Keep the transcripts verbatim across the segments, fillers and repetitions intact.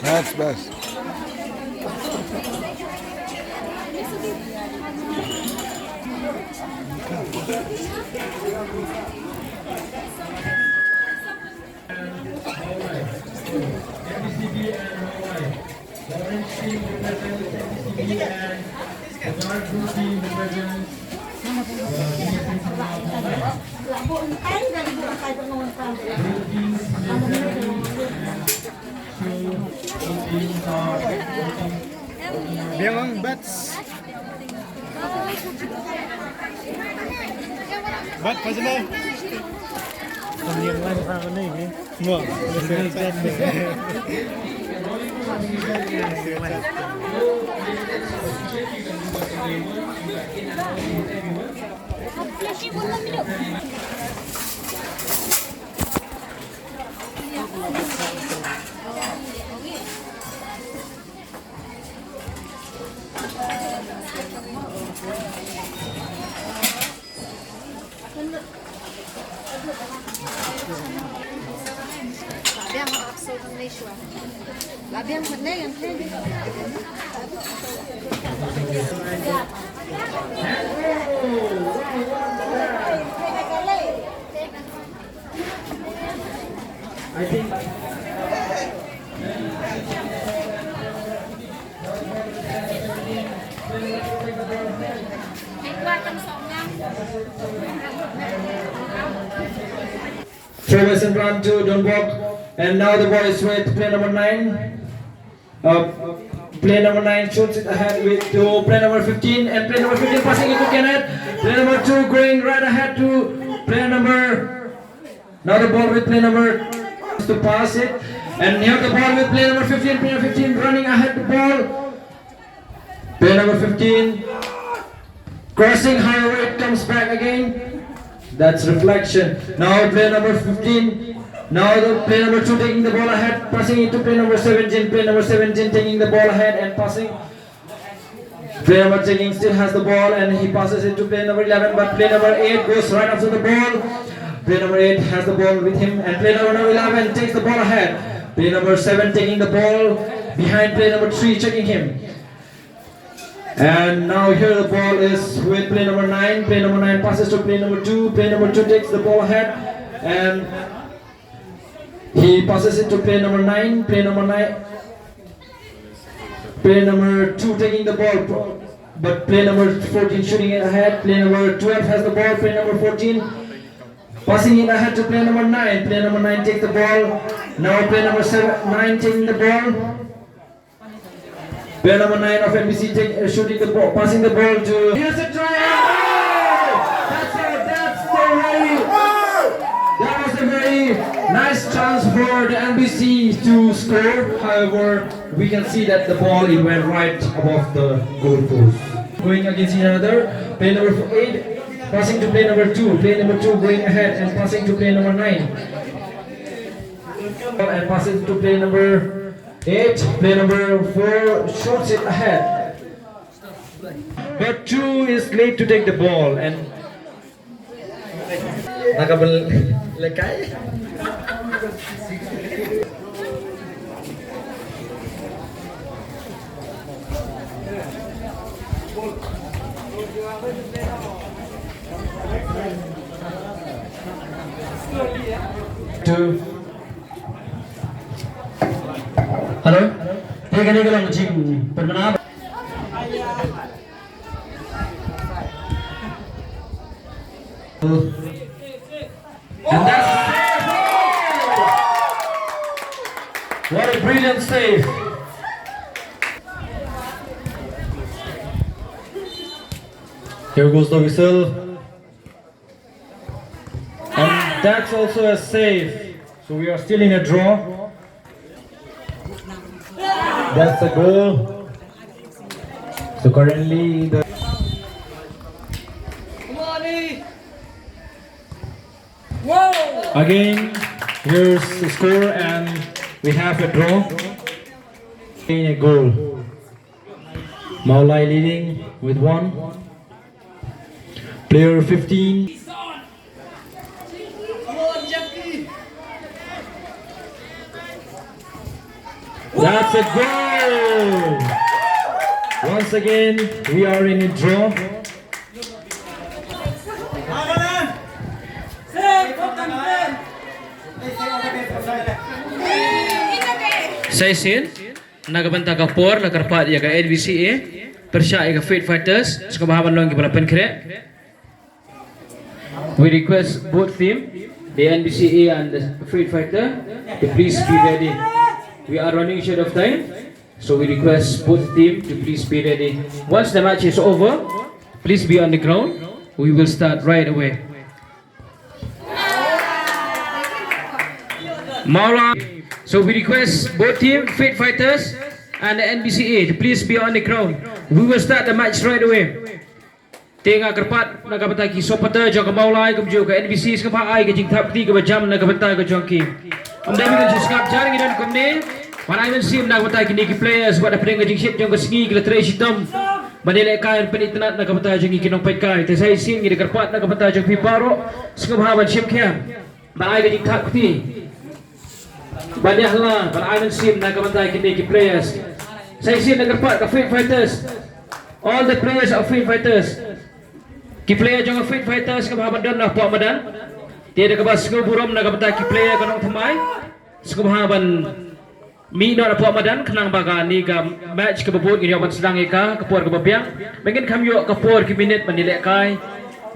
That's best. Biang ang bats. Bat, pas na. Pemilik lain sama ni, ni. Wah, Forwards and run to Don Bok. And now the ball is with player number nine. Uh, player number nine shoots it ahead with to player number fifteen, and player number fifteen passing it to Kenneth. Player number two going right ahead to player number. Now the ball with player number to pass it, and now the ball with player number fifteen. Player fifteen running ahead the ball. Player number fifteen. Crossing highway, it comes back again. That's reflection. Now player number fifteen. Now the player number two taking the ball ahead, passing it to player number seventeen. Player number seventeen taking the ball ahead and passing. Player number taking still has the ball and he passes it to player number eleven, but player number eight goes right after the ball. Player number eight has the ball with him and player number eleven takes the ball ahead. Player number seven taking the ball behind player number three, checking him. And now here the ball is with player number nine. Player number nine passes to player number two. Player number two takes the ball ahead and he passes it to player number nine. Player number nine. Player number two taking the ball, but player number fourteen shooting it ahead. Player number twelve has the ball. Player number fourteen passing it ahead to player number nine. Player number nine takes the ball. Now player number seven, nine taking the ball. Player number nine of N B C take, uh, shooting the ball, passing the ball to. Here's a try! That's a, that's the very, that was a very nice chance for the N B C to score. However, we can see that the ball, it went right above the goal post. Going against each another, player number eight passing to player number two, player number two going ahead and passing to player number nine. And passes to player number eight, player number four shoots it ahead. But two is late to take the ball and nakabal lekai. Two. Hello. Te kane ka long jingpynbna. And that's a save. What a brilliant save. Here goes the whistle. And that's also a save. So we are still in a draw. That's a goal. So currently the Again, here's the score, and we have a draw. In a goal. Mawlai leading with one. Player fifteen. That's a goal! Once again, we are in a draw. Sa shisien na ka bynta ka por la kyrpad ïa ka N B C A pyrshah ïa ka Faith Fighters, sngewbha ban long kiba la pynkhreh. We request both team, the N B C A and the Faith Fighter, to please be ready. We are running short of time, so we request both team to please be ready. Once the match is over, please be on the ground. We will start right away. Mawlai. So we request both team, Faith Fighters and the N B C A, to please be on the ground. We will start the match right away. Te nga kyrpad na ka bynta ki supporter jong ka Mawlai kumjuh ka N B C, sngewbha ai ka jingthap kti kaba jam na ka bynta ka jong ki. Ym dei ban sngap jar, ngi don kumne ban ai mynsiem na ka bynta kine ki players, wat hapdeng ka jingshit jong ka sngi ki la trei shitom ban ïalehkai ban pynitynnad na ka bynta jong ngi ki nongpeitkai. Te sa shisien ngi da kyrpad na ka bynta jong phi baroh, sngewbha ban shim khia. Ba ai ka jingthap kti. Ban ïa hala, ban ai mynsiem na ka bynta kine ki players. Sa shisien na ka kyrpad ka Faith Fighters. All the players of Faith Fighters. Ki player jong ka Faith Fighters kaba ha ban don na poh madan. Te da kaba sngewburom na ka bynta ki player ka nongthymmai. Sngewbha ban mih noh na poh madan khnang ba kane ka match kaba bud ngin ïoh ban sdang ïa ka ka por kaba biang. Ba ngin kham ïoh ka por ki minit ban ïalehkai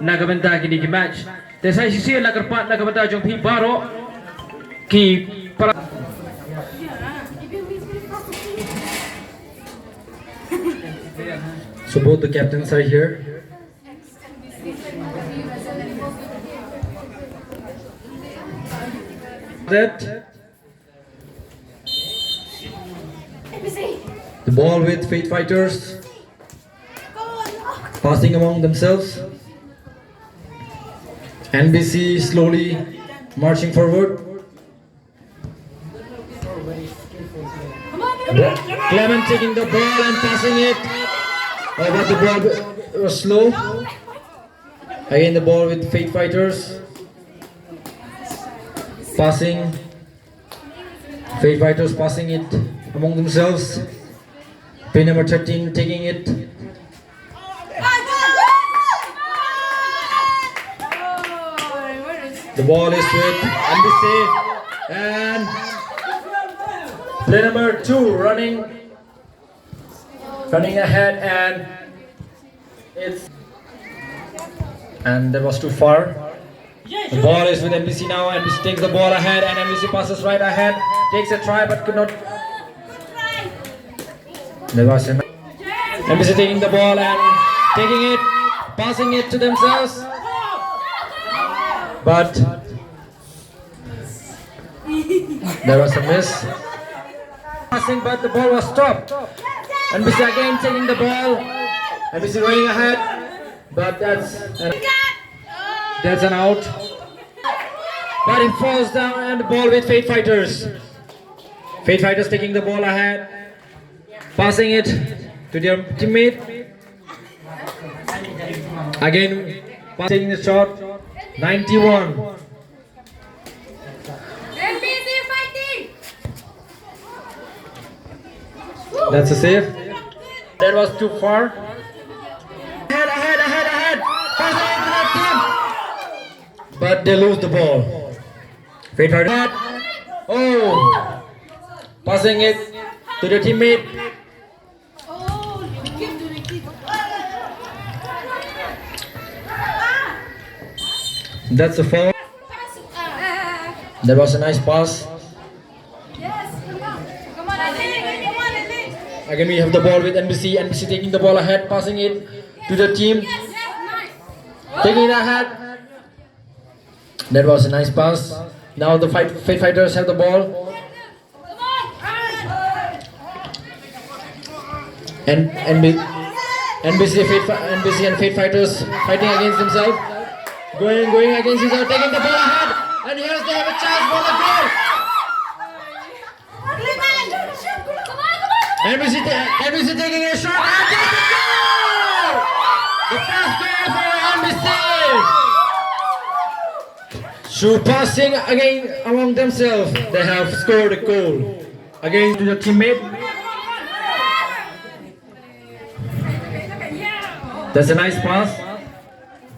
na ka bynta kine ki match. Te sa shisien la kyrpad na ka bynta jong phi baroh ki para. So both the captains are here. That the ball with Faith Fighters. Passing among themselves. N B C slowly marching forward. Clement taking the ball and passing it. Oh, but the ball was slow. Again, the ball with Faith Fighters. Passing. Faith Fighters passing it among themselves. Player number thirteen taking it. The ball is with N B C and player number two running, running ahead, and it's, and that was too far. The ball is with N B C now. N B C takes the ball ahead and N B C passes right ahead. Takes a try but could not. There was an N B C taking the ball and taking it, passing it to themselves. But there was a miss. Passing, but the ball was stopped. N B C again taking the ball. N B C running ahead, but that's an, that's an out. But it falls down and the ball with Faith Fighters. Faith Fighters taking the ball ahead, passing it to their teammate. Again, passing the shot. Ninety-one. That's a save. That was too far. Ahead, ahead, ahead, ahead. Pass it to the team. But they lose the ball. Faith Fighters. Oh. Passing it to the teammate. That's a foul. That was a nice pass. Again, we have the ball with N B C. N B C taking the ball ahead, passing it to the team. Taking it ahead. That was a nice pass. Now the fight, Fate Fighters have the ball. And NB, NBC, Fate, Fi- NBC and Fate Fighters fighting against themselves. Going, going against each other, taking the ball ahead. And here's they have a chance for the goal. NBC, ta- NBC taking a shot and there's a goal! The first goal for NBC! Through passing again among themselves, they have scored a goal. Again to the teammate. That's a nice pass.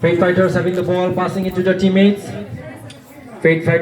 Fate Fighters having the ball, passing it to the teammates. Fate Fighters